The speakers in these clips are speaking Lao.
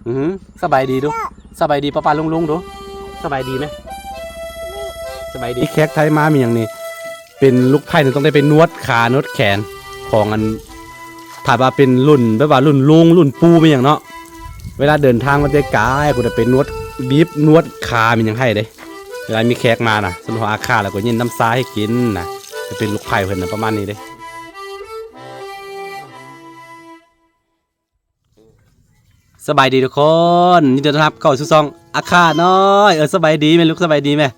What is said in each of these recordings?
ອື ສະບາຍດີດູ ສະບາຍດີປ້າໆລຸງໆດູ ສະບາຍດີແມະ ສະບາຍດີ. ແຂກໄທມາມີຫຍັງນີ້ ເປັນລູກໃພ້ນີ້ຕ້ອງໄດ້ໄປນວດຂານວດແຂນ ຂອງອັນ ຖ້າວ່າເປັນລຸ້ນແບບວ່າລຸ້ນລຸງລຸ້ນປູ່ມີຫຍັງເນາະ ເວລາເດີນທາງມາແຕ່ໄກ ກໍໄດ້ໄປນວດ ບີບນວດຂາມີຫຍັງໃຫ້ເດ້. ເວລາມີແຂກມານະ ສົມມຸດວ່າອາຄາ ແລ້ວກໍເຢັນນ້ຳຊາໃຫ້ກິນນະ ຈະເປັນລູກໃພ້ເພິ່ນນະ ປະມານນີ້ເດ້. ສະບາຍດີທຸກຄົນ ຍິນດີຕ້ອນຮັບເຂົ້າສູ່ຊ່ອງອາຄານ້ອຍ. ເອີ ສະບາຍດີແມ່ລູກ ສະບາຍດີແມ່.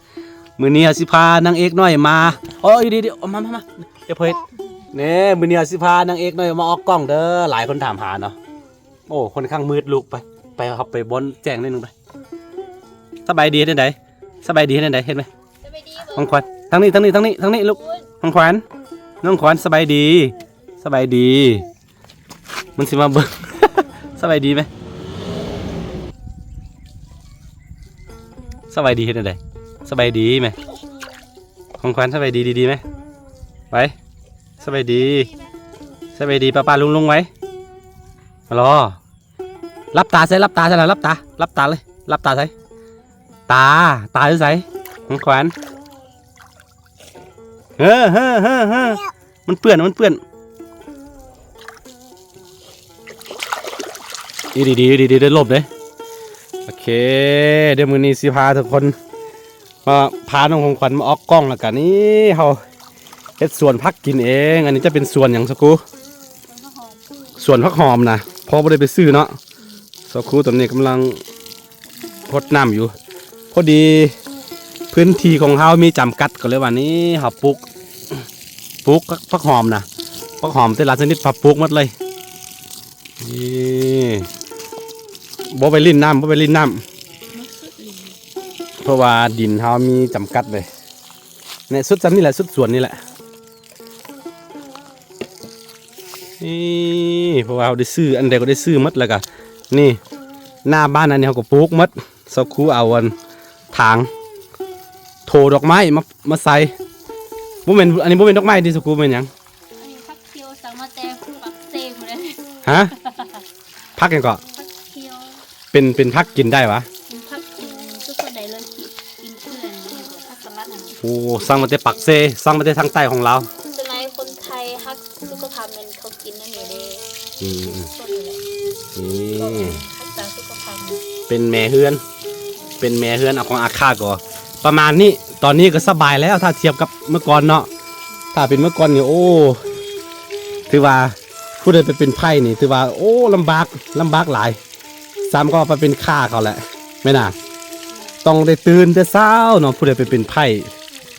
ມື້ນີ້ເຮົາຊິພານາງເອກນ້ອຍມາ ໂອ້ ຢູ່ດີໆ ເອົາມາ ມາ ມາ ດຽວເພິ່ນ ນີ້ ມື້ນີ້ເຮົາຊິພານາງເອກນ້ອຍມາອອກກ້ອງເດີ ຫຼາຍຄົນຖາມຫາເນາະ. ໂອ້ ຄ່ອນຂ້າງມືດລູກ ໄປ ໄປ ເຮົາໄປບ່ອນແຈ້ງໜ້ອຍໜຶ່ງໄປ. ສະບາຍດີເຮັດແນວໃດ? ສະບາຍດີເຮັດແນວໃດ? ເຮັດໄໝ? ສະບາຍດີ ຂອງຂວັນ ທາງນີ້ ທາງນີ້ ທາງນີ້ ທາງນີ້ລູກ ຂອງຂວັນ ນ້ອງຂວັນ ສະບາຍດີ ສະບາຍດີ. ມັນຊິມາເບິ່ງ ສະບາຍດີແມ? ສະບາຍດີເຮັດແນວໃດ? ສະບາຍດີແມ? ຂອງຂວັນ ສະບາຍດີດີໆແມ? ໄປ ສະບາຍດີ ສະບາຍດີປ້າໆລຸງໆໄວ້ ມາລໍ. ຫຼັບຕາໃສ່ ຫຼັບຕາໃສ່ລະ ຫຼັບຕາ ຫຼັບຕາເລີຍ ຫຼັບຕາໃສ່ ຕາ ຕາຢູ່ໃສ? ຂອງຂວັນ ເຮີ ເຮີ ເຮີ ເຮີ ມັນເປື້ອນ ມັນເປື້ອນ. ຢູ່ດີໆ ຢູ່ດີໆ ໄດ້ຫຼົບເດ້. ໂອເຄ ດຽວມື້ນີ້ຊິພາທຸກຄົນ ມາ ພານ້ອງຂອງຂວັນມາອອກກ້ອງ ແລ້ວກະນີ້ເຮົາເຮັດສວນຜັກກິນເອງ. ອັນນີ້ຈະເປັນສວນຫຍັງສະກູ? ສວນຜັກຫອມນະ ເພາະບໍ່ໄດ້ໄປຊື້ເນາະ. ສະຄູຕອນນີ້ກຳລັງຫົດນ້ຳຢູ່ ພໍດີພື້ນທີ່ຂອງເຮົາມີຈຳກັດ ກໍເລີຍວ່ານີ້ເຮົາປູກ ປູກຜັກຫອມນະ ຜັກຫອມແຕ່ລະຊະນິດ ເຮົາປູກໝົດເລີຍ. ນີ້ ບໍ່ໄປຫຼິ້ນນ້ຳ ບໍ່ໄປຫຼິ້ນນ້ຳ ເພາະວ່າດິນເຮົາມີຈຳກັດເດ້. ນີ້ ສຸດຊ່ຳນີ້ແຫຼະ ສຸດສວນນີ້ແຫຼະ. ນີ້ ເພາະວ່າເຮົາໄດ້ຊື້ ອັນໃດກໍໄດ້ຊື້ໝົດ ແລ້ວກະນີ້ ໜ້າບ້ານອັນນີ້ເຮົາກໍປູກໝົດ. ສາວຄູເອົາອັນ ຖາງໂຖດອກໄມ້ມາ ມາໃສ່ ບໍ່ແມ່ນ ອັນນີ້ບໍ່ແມ່ນດອກໄມ້ຕິ ສາວຄູ ແມ່ນຫຍັງ? ອັນນີ້ຜັກຂຽວ ສັ່ງມາແຕ່ປາກເຊພຸ້ນເດ້. ຮະ? ຜັກຫຍັງເກາະ? ຜັກຂຽວ. ເປັນ ເປັນຜັກກິນໄດ້ຫວາ? ເປັນຜັກກິນ ຄືຄົນໃດເລີຍ ກິນ ກິນຄືອັນນີ້ ຜັກສະຫຼັດຫັ້ນ. ໂອ້ ສັ່ງມາແຕ່ປາກເຊ ສັ່ງມາແຕ່ທາງໃຕ້ຂອງລາວ. ສ່ວນຫຼາຍຄົນໄທຮັກສຸຂະພາບ ແມ່ນເຂົາກິນອັນນີ້ເດ້. ອືມ ສົດນີ້ແຫຼະ. ນີ້ ຮັກສາສຸຂະພາບ ເປັນແມ່ເຮືອນ ເປັນແມ່ເຮືອນເອົາຂອງອາຄາກໍປະມານນີ້. ຕອນນີ້ກໍສະບາຍແລ້ວ ຖ້າທຽບກັບເມື່ອກ່ອນເນາະ. ຖ້າເປັນເມື່ອກ່ອນນີ້ ໂອ້ ຖືວ່າ ຜູ້ໃດໄປເປັນໃພ້ນີ້ ຖືວ່າ ໂອ້ ລຳບາກ ລຳບາກຫຼາຍ. ສ່ຳກໍໄປເປັນຂ້າເຂົາແຫຼະ ແມ່ນນະ. ຕ້ອງໄດ້ຕື່ນແຕ່ເຊົ້າເນາະ ຜູ້ໃດໄປເປັນໃພ້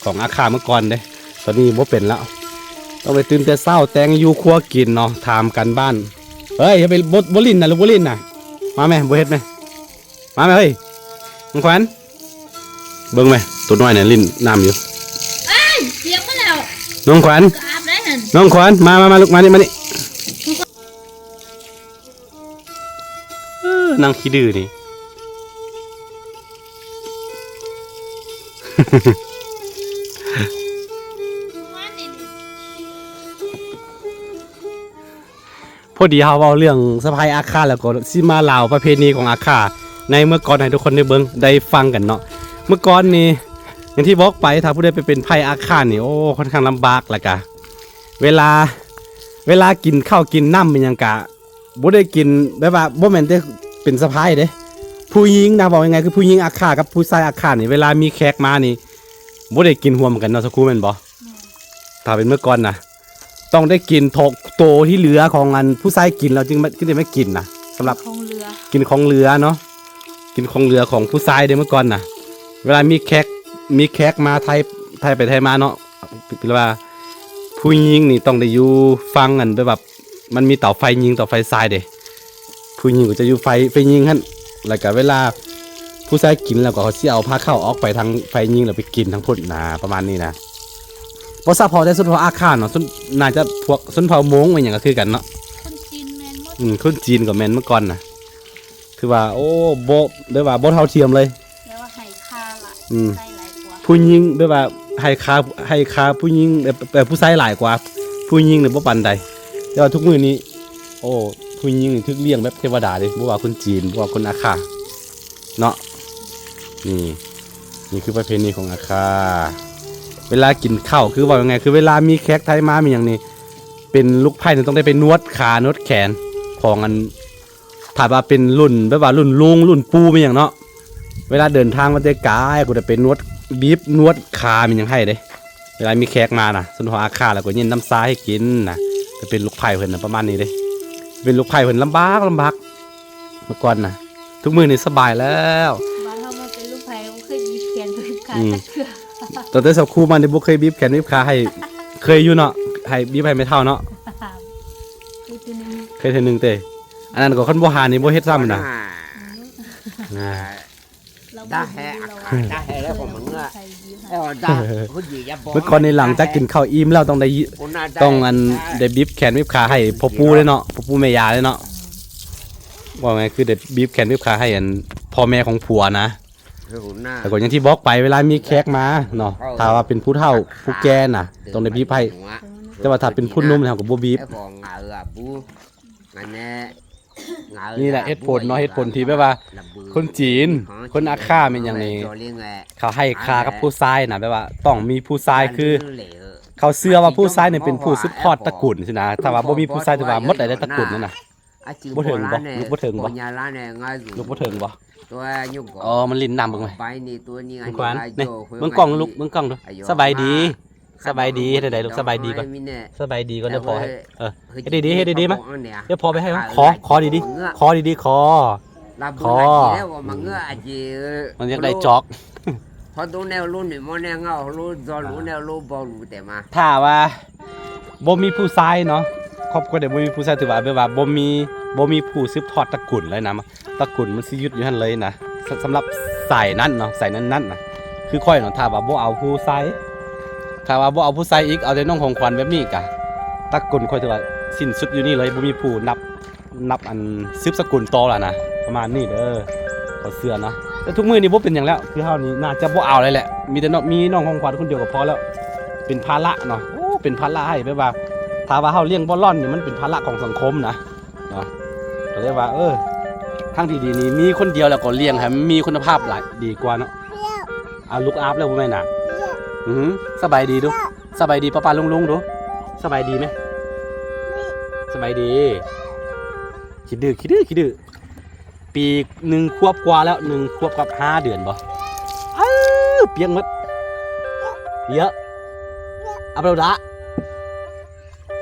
ຂອງອາຄາເມື່ອກ່ອນເດ້. ຕອນນີ້ບໍ່ເປັນແລ້ວ ຕ້ອງໄດ້ຕື່ນແຕ່ເຊົ້າ ແຕ່ງຢູ່ຄົວກິນເນາະ ຖາມການບ້ານ. ເຮີ້ຍ ຢ່າໄປ ບໍ່ ບໍ່ຫຼິ້ນນະ ລູກ ບໍ່ຫຼິ້ນນະ. ມາແມ່ ບໍ່ເຮັດແມ່ ມາແມ່ເຮີ້ຍ. ນ້ອງຂວັນ ເບິ່ງແມ່ ໂຕນ້ອຍນະຫຼິ້ນນ້ຳຢູ່. ອ້າຍ ສຽບມາແລ້ວ ນ້ອງຂວັນ ສະອາດໄດ້ຫັ້ນ. ນ້ອງຂວັນ ມາ ມາ ມາ ລູກ ມານີ້ ມານີ້. ເອີ ນາງຂີ້ດື້ນີ້. ພໍດີເຮົາເວົ້າເລື່ອງສະພາຍອາຄາ ແລ້ວກໍຊິມາເລົ່າປະເພນີຂອງອາຄາໃນເມື່ອກ່ອນໃຫ້ທຸກຄົນໄດ້ເບິ່ງໄດ້ຟັງກັນເນາະ. ເມື່ອກ່ອນນີ້ ຢ່າງທີ່ບອກໄປ ຖ້າຜູ້ໃດໄປເປັນໃພ້ອາຄານີ້ ໂອ້ ຄ່ອນຂ້າງລຳບາກ ແລ້ວກະເວລາ ເວລາກິນເຂົ້າກິນນ້ຳອີ່ຫຍັງກະ ບໍ່ໄດ້ກິນ ແບບວ່າບໍ່ແມ່ນແຕ່ເປັນສະພາຍເດ້ ຜູ້ຍິງນະ ເວົ້າງ່າຍໆ ຄືຜູ້ຍິງອາຄາກັບຜູ້ຊາຍອາຄານີ້ ເວລາມີແຂກມານີ້ ບໍ່ໄດ້ກິນຮ່ວມກັນເນາະ ສາວຄູ ແມ່ນບໍ່? ແມ່ນ. ຖ້າເປັນເມື່ອກ່ອນນະ ຕ້ອງໄດ້ກິນໂຕທີ່ເຫຼືອຂອງອັນຜູ້ຊາຍກິນແລ້ວຈຶ່ງມາ ຈຶ່ງໄດ້ມາກິນນະ. ສຳລັບ ຂອງເຫຼືອ ກິນຂອງເຫຼືອເນາະ ກິນຂອງເຫຼືອຂອງຜູ້ຊາຍເດ້ ເມື່ອກ່ອນນະ. ເວລາມີແຂກ ມີແຂກມາໄທ ໄທໄປໄທມາເນາະ ແບບວ່າຜູ້ຍິງນີ້ຕ້ອງໄດ້ຢູ່ຝັ່ງອັນ ແບບວ່າ ມັນມີເຕົາໄຟຍິງເຕົາໄຟຊາຍເດ້ ຜູ້ຍິງກໍຈະຢູ່ໄຟ ໄຟຍິງຫັ້ນ. ແລ້ວກະເວລາຜູ້ຊາຍກິນແລ້ວກໍເຂົາຊິເອົາພາເຂົ້າອອກໄປທາງໄຟຍິງ ແລ້ວໄປກິນທາງພຸ້ນນະ ປະມານນີ້ນະ. ບໍ່ຊາວເຜົ່າ ແຕ່ຊົນເຜົ່າອາຄາເນາະ ຊົນ ໜ້າຈະພວກຊົນເຜົ່າມົ້ງອີ່ຫຍັງກໍຄືກັນເນາະ. ຄົນຈີນແມ່ນໝົດ. ອືມ ຄົນຈີນກໍແມ່ນເມື່ອກ່ອນນະ. ຖືວ່າ ໂອ້ ບໍ່ ແບບວ່າບໍ່ເທົ່າທຽມເລີຍ ແບບວ່າໃຫ້ຄ່າຫຼາຍ ອືມ ໃຊ້ຫຼາຍກວ່າ ຜູ້ຍິງ ແບບວ່າໃຫ້ຄ່າ ໃຫ້ຄ່າຜູ້ຍິງ ແບບ ແບບຜູ້ຊາຍຫຼາຍກວ່າ ຜູ້ຍິງນີ້ບໍ່ປານໃດ. ແຕ່ວ່າທຸກມື້ນີ້ ໂອ້ ຜູ້ຍິງນີ້ຖືກລ້ຽງແບບເທວະດາເດ້ ບໍ່ວ່າຄົນຈີນ ບໍ່ວ່າຄົນອາຂ່າເນາະ. ນີ້ ນີ້ຄືປະເພນີຂອງອາຂ່າ. ເວລາກິນເຂົ້າ ຄືເວົ້າງ່າຍໆ ຄືເວລາມີແຂກໄທມາ ມີຫຍັງນີ້ ເປັນລູກໃພ້ນີ້ຕ້ອງໄດ້ໄປນວດຂານວດແຂນຂອງອັນ ຖ້າວ່າເປັນລຸ້ນແບບວ່າລຸ້ນລຸງລຸ້ນປູ່ແມ່ນຫຍັງເນາະ ເວລາເດີນທາງມາແຕ່ໄກ ກໍໄດ້ໄປນວດ ບີບນວດຂາແມ່ນຫຍັງໃຫ້ເດ້. ເວລາມີແຂກມານະ ຊົນເຜົ່າອາຂ່າ ແລ້ວກໍເຢັນນ້ຳຊາໃຫ້ກິນນະ ກໍເປັນລູກໃພ້ເພິ່ນນະ ປະມານນີ້ເດ້. ເປັນລູກໃພ້ເພິ່ນລຳບາກ ລຳບາກ ເມື່ອກ່ອນນະ. ທຸກມື້ນີ້ສະບາຍແລ້ວ. ບາດເຮົາມາເປັນລູກໃພ້ ບໍ່ເຄີຍບີບແຂນບີບຂາ ອືມ ຈັກເທື່ອ. ຕັ້ງແຕ່ສາວຄູມານີ້ບໍ່ເຄີຍບີບແຂນບີບຂາໃຫ້ ເຄີຍຢູ່ເນາະ ໃຫ້ບີບໃຫ້ແມ່ເຖົ້າເນາະ. ເຄີຍເທື່ອໜຶ່ງ ເຄີຍເທື່ອໜຶ່ງເຕະ. ອັນນັ້ນກໍຄັນບໍ່ຫານີ້ບໍ່ເຮັດຊ້ຳນະ. ອືມ ນະ ດາແຮ ດາແຮແລ້ວກໍມັນເງືອ ເອີ ດາ ເມື່ອກ່ອນນີ້ຫຼັງຈາກກິນເຂົ້າອີ່ມແລ້ວຕ້ອງໄດ້ ຕ້ອງອັນ ໄດ້ບີບແຂນບີບຂາໃຫ້ພໍ່ປູ່ເດ້ເນາະ ພໍ່ປູ່ແມ່ຢາເດ້ເນາະ. ອືມ ເວົ້າງ່າຍຄືໄດ້ບີບແຂນບີບຂາໃຫ້ອັນ ພໍ່ແມ່ຂອງຜົວນະ. ແລ້ວກໍຢ່າງທີ່ບອກໄປ ເວລາມີແຂກມາເນາະ ຖ້າວ່າເປັນຜູ້ເຖົ້າຜູ້ແກ່ນະ ຕ້ອງໄດ້ບີບໃຫ້ ແຕ່ວ່າຖ້າເປັນຜູ້ໜຸ່ມເຮົາກໍບໍ່ບີບ. ນີ້ແຫຼະເຫດຜົນເນາະ ເຫດຜົນທີ່ແບບວ່າຄົນຈີນ ຄົນອາຂ່າແມ່ນຫຍັງນີ້ ເຂົາໃຫ້ຄ່າກັບຜູ້ຊາຍນະ ແບບວ່າຕ້ອງມີຜູ້ຊາຍ ຄືເຂົາເຊື່ອວ່າຜູ້ຊາຍນີ້ເປັນຜູ້ສືບທອດຕະກຸນຊີ້ນະ. ຖ້າວ່າບໍ່ມີຜູ້ຊາຍ ຖືວ່າໝົດໄດ້ຕະກຸນນັ້ນນະ. ບໍ່ເຖິງບໍ່? ລຸກບໍ່ເຖິງບໍ່? ລຸກບໍ່ເຖິງບໍ່? ອໍ ມັນຫຼິ້ນນ້ຳເບິ່ງໄວ້ ຂວັນ ນີ້ ເບິ່ງກ້ອງລູກ ເບິ່ງກ້ອງດູ. ສະບາຍດີ ສະບາຍດີ ເຮັດໃດລູກ? ສະບາຍດີກ່ອນ ສະບາຍດີກ່ອນເດີພໍ່. ເອີ ເຮັດດີໆ ເຮັດດີໆ ມາ ດຽວພໍ່ໄປໃຫ້ ມາ ຂໍ ຂໍດີໆ ຂໍດີໆ ຂໍ ຂໍ. ມັນຢາກໄດ້ຈອກ ພໍໂຕແນວໂລນີ້ ມໍແນວເງົາໂລຈອນໂລແນວໂລບໍ່ຮູ້ແຕ່ມາ ຖ້າວ່າບໍ່ມີຜູ້ຊາຍເນາະ ຄອບຄົວໃດບໍ່ມີຜູ້ຊາຍ ຖືວ່າແບບວ່າບໍ່ມີ ບໍ່ມີຜູ້ສືບທອດຕະກຸນເລີຍນະ. ຕະກຸນມັນຊິຢຸດຢູ່ຫັ້ນເລີຍນະ ສ- ສຳລັບສາຍນັ້ນເນາະ ສາຍນັ້ນໆ ນະ. ຄືຂ້ອຍເນາະ ຖ້າວ່າບໍ່ເອົາຜູ້ຊາຍ ຖ້າວ່າບໍ່ເອົາຜູ້ຊາຍອີກ ເອົາແຕ່ນ້ອງຂອງຂວັນແບບນີ້ກະ ຕະກຸນຂ້ອຍຖືວ່າສິ້ນສຸດຢູ່ນີ້ເລີຍ ບໍ່ມີຜູ້ນັບ ນັບອັນສືບສະກຸນຕໍ່ລະນະ ປະມານນີ້ເດີ ເຂົາເຊື່ອນະ. ແຕ່ທຸກມື້ນີ້ບໍ່ເປັນຫຍັງແລ້ວ ຄືເຮົານີ້ໜ້າຈະບໍ່ເອົາເລີຍແຫຼະ ມີແຕ່ນ້ອງ ມີນ້ອງຂອງຂວັນຄົນດຽວກໍພໍແລ້ວ. ເປັນພາລະເນາະ ໂອ້ ເປັນພາລະໃຫ້ແບບວ່າ ຖ້າວ່າເຮົາລ້ຽງບໍ່ລ້ອນນີ້ ມັນເປັນພາລະຂອງສັງຄົມນະເນາະ. ກໍເລີຍວ່າ ເອີ ທາງທີ່ດີນີ້ມີຄົນດຽວ ແລ້ວກໍລ້ຽງໃຫ້ມັນມີຄຸນນະພາບຫຼາຍ ດີກວ່າເນາະ. ອາ ລູກອາບແລ້ວບໍ່ແມ່ນນະ. ອື ສະບາຍດີດູ ສະບາຍດີປ້າໆລຸງໆດູ ສະບາຍດີແມະ ສະບາຍດີ. ຂີ້ດື້ ຂີ້ດື້ ຂີ້ດື້ ປີໜຶ່ງຂວບກວ່າແລ້ວ ໜຶ່ງຂວບກັບຫ້າເດືອນບໍ່. ເອີ ປຽກໝົດ ເຍາະ ອັບໂດດາ.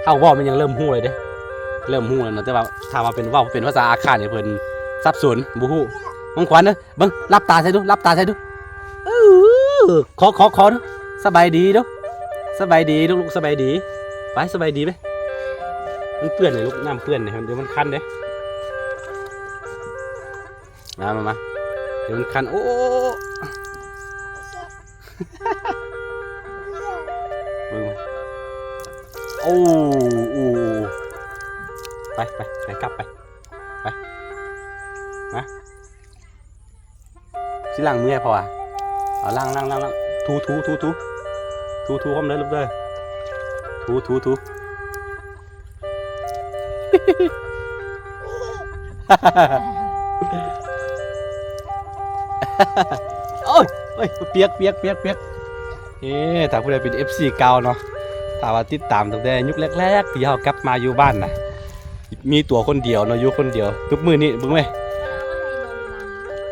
ເຮົາເວົ້າແມ່ນຫຍັງເລີ່ມຮູ້ແລ້ວເດ້ ເລີ່ມຮູ້ແລ້ວເນາະ ແຕ່ວ່າຖ້າວ່າເປັນ ເວົ້າເປັນພາສາອາຂ່ານີ້ເພິ່ນສັບສົນ ບໍ່ຮູ້. ຂອງຂວັນເດີ ເບິ່ງ ຫຼັບຕາໃສ່ດູ ຫຼັບຕາໃສ່ດູ. ເອີ ຂໍ ຂໍ ຂໍດູ ສະບາຍດີດູ ສະບາຍດີລູກ ສະບາຍດີ. ໄປ ສະບາຍດີໄປ. ມັນເປື້ອນເດ້ລູກ ນ້ຳເປື້ອນເດ້ ດຽວມັນຄັນເດ້. ມາ ມາ ມາ ດຽວມັນຄັນ. ໂອ້ ເບິ່ງ ໂອ້ ໂອ້ ໄປ ໄປ ໄປ ກັບໄປ ໄປ ມາ. ຊິລ້າງມືໃຫ້ພໍ່ອະ ເອົາ ລ້າງ ລ້າງ ລ້າງ ລ້າງ ຖູ ຖູ ຖູ ຖູ ຖູ ຖູພ້ອມເດີລູກເດີ ຖູ ຖູ ຖູ. ໂອ້ຍ ໂອ້ຍ ປຽກ ປຽກ ປຽກ ປຽກ. ເອີ ຖ້າຜູ້ໃດເປັນເອັຟຊີເກົ່າເນາະ ຖ້າວ່າຕິດຕາມຕັ້ງແຕ່ຍຸກແລກໆ ທີ່ເຮົາກັບມາຢູ່ບ້ານນະ ມີຕົວຄົນດຽວເນາະ ຢູ່ຄົນດຽວ. ທຸກມື້ນີ້ເບິ່ງເວີຍ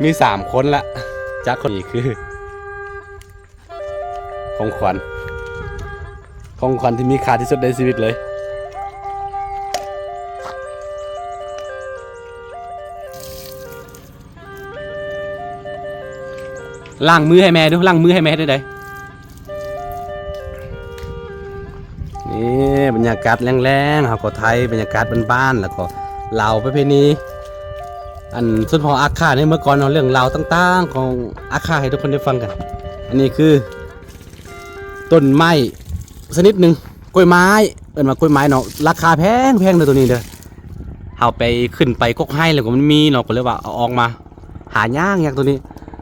ມີສາມຄົນລະ ຈັກຄົນນີ້ຄື ຂອງຂວັນ ຂອງຂວັນທີ່ມີຄ່າທີ່ສຸດໃນຊີວິດເລີຍ. ລ້າງມືໃຫ້ແມ່ດູ ລ້າງມືໃຫ້ແມ່ເຮັດຈັ່ງໃດ? ນີ້ບັນຍາກາດແລງໆ ເຮົາກໍໄທບັນຍາກາດບ້ານໆ ແລ້ວກໍລາວປະເພນີ ອັນ ຊົນເຜົ່າອາຂ່າໃນເມື່ອກ່ອນເນາະ ເລື່ອງລາວຕ່າງໆຂອງອາຂ່າໃຫ້ທຸກຄົນໄດ້ຟັງກັນ. ອັນນີ້ຄືຕົ້ນໄມ້ຊະນິດໜຶ່ງ ກ້ວຍໄມ້ ເອີ້ນວ່າກ້ວຍໄມ້ເນາະ ລາຄາແພງໆເດີໂຕນີ້ເດີ. ເຮົາໄປຂຶ້ນໄປກົກໄຮແລ້ວກໍມັນມີເນາະ ກໍເລີຍວ່າເອົາອອກມາ ຫາຍາກໆໂຕນີ້.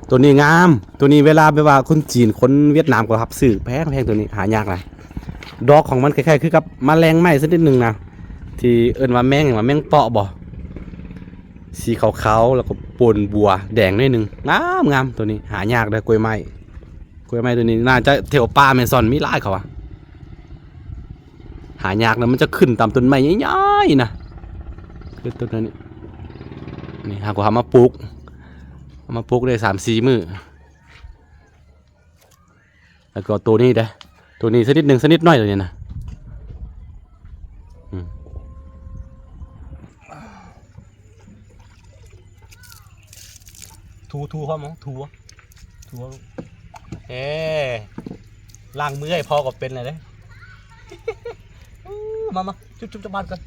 ໂຕນີ້ງາມ ໂຕນີ້ເວລາແບບວ່າຄົນຈີນ ຄົນຫວຽດນາມກໍຮັບຊື້ແພງໆ ໂຕນີ້ຫາຍາກຫຼາຍ. ດອກຂອງມັນຄ້າຍໆຄືກັບມະແລງໄມ້ຊະນິດໜຶ່ງນະ ທີ່ເອີ້ນວ່າແມງຫຍັງວະ ແມງເປາະບໍ? ສີຂາວໆ ແລ້ວກໍປົນບົວແດງໜ້ອຍໜຶ່ງ. ງາມໆ ໂຕນີ້ຫາຍາກເດີ້ ກ້ວຍໄມ້. ກ້ວຍໄມ້ໂຕນີ້ໜ້າຈະແຖວປ່າແມ່ນຊອນມີຫຼາຍ ເຂົາວ່າ. ຫາຍາກນະ ມັນຈະຂຶ້ນຕາມຕົ້ນໄມ້ໃຫຍ່ໆນະ. ຄືຕົ້ນນັ້ນນີ້ ນີ້ຫາກວ່າເອົາມາປູກ ເອົາມາປູກໄດ້ສາມສີ່ມື້. ແລ້ວກໍໂຕນີ້ເດ້ ໂຕນີ້ຊະນິດໜຶ່ງ ຊະນິດໜ້ອຍໂຕນີ້ນະ. ອືມ ຖູ ຖູ ຫອມ ຖູ ຖູ. ເອີ ລ້າງມືໃຫ້ພໍ່ກໍເປັນແລ້ວເດ້. ມາ ມາ ຈຸບໆ ຈັກບາດກ່ອນ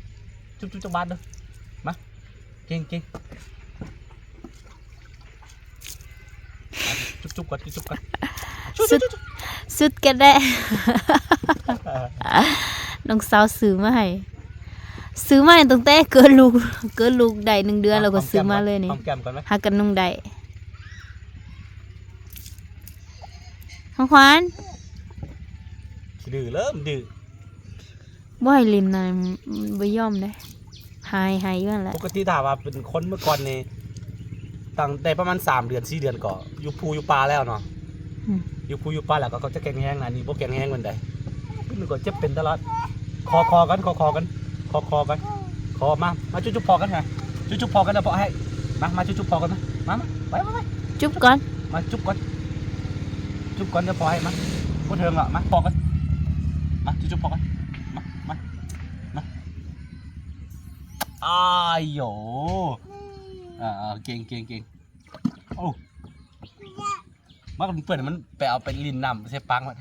ຈຸບໆ ຈັກບາດເດີ້. ມາ ເກັ່ງໆ ຈຸບໆ ກ່ອນ ຈຸບໆ ກ່ອນ. ສຸດ ສຸດກໍໄດ້ ນ້ອງສາວຊື້ມາໃຫ້ ຊື້ມາໃຫ້ຕັ້ງແຕ່ເກີດລູກ ເກີດລູກໄດ້ໜຶ່ງເດືອນ ແລ້ວກໍຊື້ມາເລີຍນີ້. ຫາກັນນຸ່ງໄດ້ ຂອງຂວັນ ດື້ເລີ່ມດື້. ບໍ່ໃຫ້ຫຼິ້ນນະ ບໍ່ຍອມເດ້ ຫາຍ ຫາຍຢູ່ຫັ້ນແຫຼະ. ປົກກະຕິຖ້າວ່າເປັນຄົນເມື່ອກ່ອນນີ້ ຕັ້ງແຕ່ປະມານສາມເດືອນ ສີ່ເດືອນກໍຢູ່ພູຢູ່ປ່າແລ້ວເນາະ. ອືມ ຢູ່ພູຢູ່ປ່າແລ້ວກໍເຂົາຈະແຂງແຮງນະ ອັນນີ້ບໍ່ແຂງແຮງປານໃດ. ມັນກໍເຈັບເປັນຕະຫຼອດ. ຂໍ ຂໍກັນ ຂໍ ຂໍກັນ ຂໍ ຂໍກັນ ຂໍ ມາ ມາຈຸບໆພໍ່ກັນຫາ ຈຸບໆພໍ່ກັນ ດຽວພໍ່ໃຫ້. ມາ ມາຈຸບໆພໍ່ກັນ ມາ ມາ ມາ ໄປ ໄປ ໄປ ຈຸບກ່ອນ ມາຈຸບກ່ອນ ຈຸບກ່ອນ ດຽວພໍ່ໃຫ້. ມາ ບໍ່ເຖິງດອກ ມາ ພໍ້ກັນ ມາ ຈຸບໆ ພໍ້ກັນ ມາ ມາ ມາ. ອ້າຍໂຢ ເອີ ເກັ່ງ ເກັ່ງ ເກັ່ງ. ໂອ້ ມາກັນເປື້ອນ ມັນໄປເອົາໄປຫຼິ້ນນ້ຳໃສ່ປາງມັນ.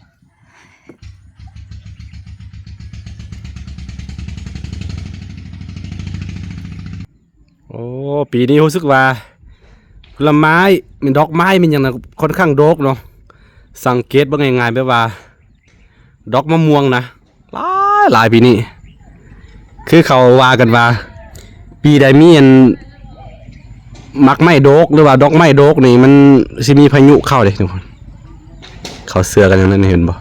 ໂອ້ ປີນີ້ຮູ້ສຶກວ່າຜົນລະໄມ້ ແມ່ນດອກໄມ້ ແມ່ນຫຍັງນະ ຄ່ອນຂ້າງດົກເນາະ. ສັງເກດເບິ່ງງ່າຍໆ ແບບວ່າດອກມະມ່ວງນະ ຫຼາຍໆ ປີນີ້. ຄືເຂົາວ່າກັນວ່າ ປີໃດມີອັນໝາກໄມ້ດົກ ຫຼືວ່າດອກໄມ້ດົກນີ້ ມັນຊິມີພາຍຸເຂົ້າເດ້ທຸກຄົນ. ເຂົາເຊື່ອກັນຢ່າງນັ້ນ ເຫັນບໍ່?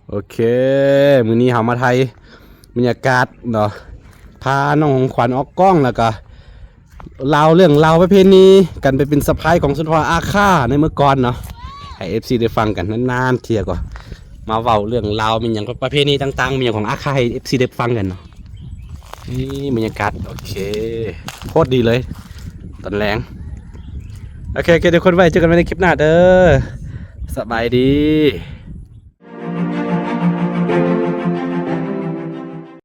ໂອເຄ ມື້ນີ້ເຮົາມາຖ່າຍບັນຍາກາດເນາະ ພານ້ອງຂອງຂວັນອອກກ້ອງ ແລ້ວກໍເລົ່າເລື່ອງລາວປະເພນີກັນ ໄປເປັນສະພາຍຂອງຊົນເຜົ່າອາຄາໃນເມື່ອກ່ອນເນາະ ໃຫ້ເອັຟຊີໄດ້ຟັງກັນ. ນານໆເທື່ອກໍມາເວົ້າເລື່ອງລາວ ມີຫຍັງປະເພນີຕ່າງໆ ມີຫຍັງຂອງອາຄາ ໃຫ້ເອັຟຊີໄດ້ຟັງກັນເນາະ. ນີ້ບັນຍາກາດ ໂອເຄ ໂຄດດີເລີຍຕອນແລງ. ໂອເຄ ໂອເຄ ທຸກຄົນ ໄວ້ເຈີກັນໃໝ່ໃນຄລິບໜ້າເດີ້ ສະບາຍດີ.